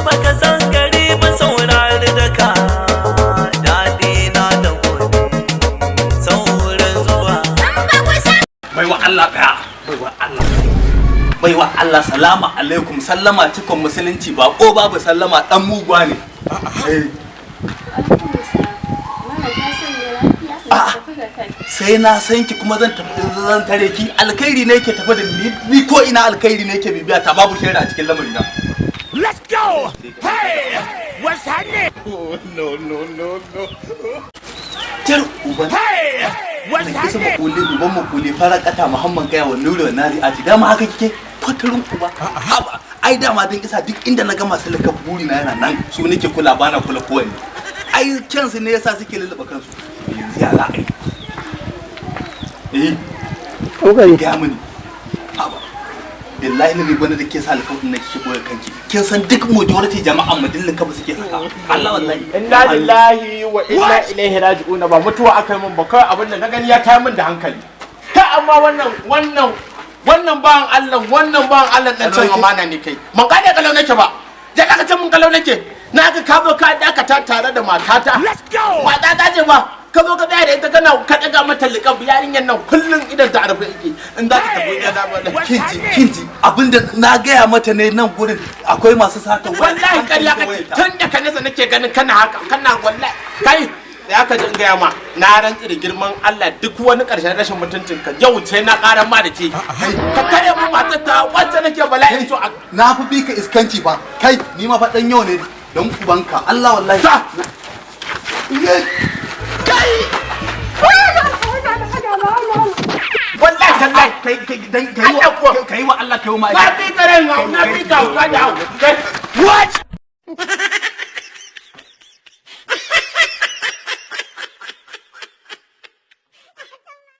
Baka san gari ba, saurari da ka daɗi na da gobe saurin zuwa. Baiwa Allah ɗaya, baiwa Allah, baiwa Allah, salama alaikum. Sallama cikon musulunci, ba ko babu sallama dan mugwa ne. Eh. Malam, ka san me, lafiya? Tafi da kai. Sai na san ki kuma zan tafi, zan tare ki. Alkhairi ne yake tafi da ni, ni ko ina alkhairi ne yake bibiya ta, babu shaida a cikin lamarin na. Let's go! Hey! What's happening? No, no, no, no. Jar uban. Hey! What's Mai kisa happening? Makuli uban makuli fara kata Muhammad gaya wa nuri wa nari aji dama haka kike kwatarin uba. Haba, ai dama dan isa duk inda na ga masu laka buri na yana nan, su nake kula, bana kula kowanne. Ai kyansu ne yasa suke lulluɓe kansu. Yanzu ya za a yi? Eh, gaya mini. Haba, billahi ne gwanda da ke sa alƙawarin na kike boye kanki, kin san duk majority jama'an mu dillin kafa suke saka. Allah wallahi. Inna lillahi wa inna ilaihi raji'un. Ba mutuwa aka yi min ba, kawai abin da na gani ya tayar min da hankali. Kai, amma wannan bawan Allah, wannan bawan Allah dan cin amana ne kai. Man gane kalau nake ba. Da aka ce mun kalau nake. Na ga ka zo ka dakata tare da matata. Let's go! Matata ce ba. Ka zo ka tsaya da ita, kana ka daga mata liƙaf. Yarinyar nan kullun idan ta rufe yake. In za ta tafi ina da Kinji, kinji, abinda na gaya mata ne, nan gurin akwai masu sata waya. Wallahi ƙarya kake. Tun da ka nesa nake ganin kana haka, kana wallahi kai da aka jin gaya ma. Na rantsi da girman Allah, duk wani ƙarshen rashin mutuncin ka yau sai na ƙaran ma da ke. Ka kare mu matar ta wacce nake bala'in so a Na fi bi ka iskanci fa. Kai, ni ma fa dan yau ne don ubanka. Allah wallahi. Ta! Kai. Wallahi tallahi. Kai, kai, dan kai wa, kai wa Allah, kai wa Na fi ka ran, na fi ka hauka da hau kai. What?